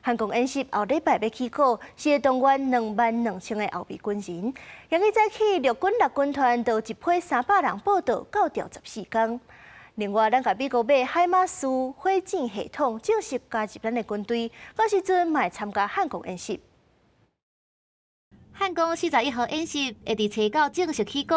漢光演習後禮拜欲起鼓，是會動員22,000個後備軍人。今日早起，陸軍六軍團就一批300人報到，教調14工。另外，咱共美國買海馬斯火箭系統正式加入咱的軍隊，到時陣嘛會參加漢光演習。漢光41號演習會佇初九正式起鼓，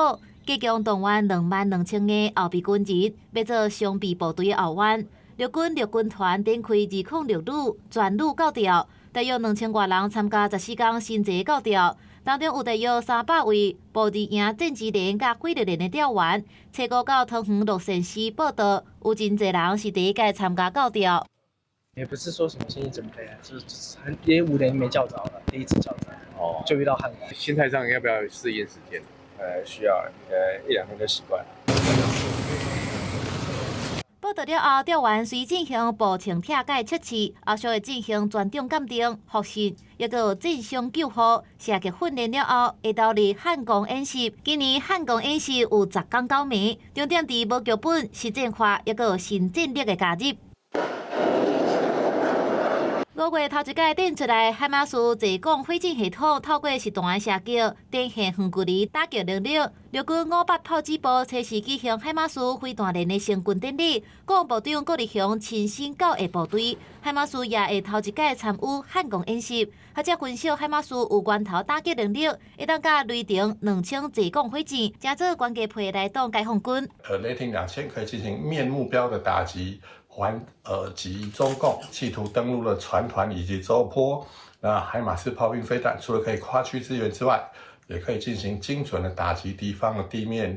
加強動員22,000個後備軍人，欲做常備部隊的後援。陸軍六軍團展開206旅全旅教調，大約2000外人參加14工實際教調，當中有大約300位步二營戰機連佮火力連的調員。初五到桃園樂善寺報到，有真濟人是第一屆參加教調。也不是說什麼心理準備啊，就是很也5年沒教召了，第一次教召，哦，就遇到漢光。心態上要不要適應時間？需要，應該一兩天就習慣了。報到了後，調員隨進行步程拆解測試，後續會進行專長鑑定、複習，抑閣有戰傷救護、射擊訓練了後，會投入漢光演習。今年漢光演習有10工9暝，重點佇無劇本、實戰化，抑閣有新戰力的加入。5月頭一擺展出來，海馬斯濟攻火箭系統透過實彈射擊，展現遠距離打擊能力。陸軍58炮指部測試舉行海馬斯飛彈連的成軍典禮，國防部長郭日雄親身教育部隊。海馬斯也會頭一擺參與漢光演習，學者分析海馬斯有源頭打擊能力，會當佮雷霆2000濟攻火箭，成做關鍵配來擋解放軍。雷霆兩千可以進行面目標的打擊。還擊中共企圖登陸的船團以及舟波，那海馬斯炮兵飛彈除了可以跨區支援之外，也可以進行精準的打擊敵方的地面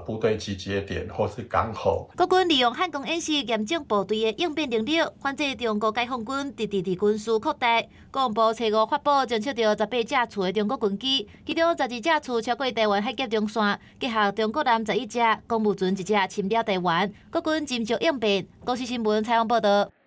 部隊集結點或是港口。國軍利用漢光演習驗證部隊的應變能力，反制中國解放軍直直佇軍事擴大。國防部初五發布偵測著18架次的中國軍機，其中12架次超過臺灣海峽中線，擊下中國艦11隻，公務船一隻侵擾臺灣。國軍迅速應變。公視新聞採訪報道。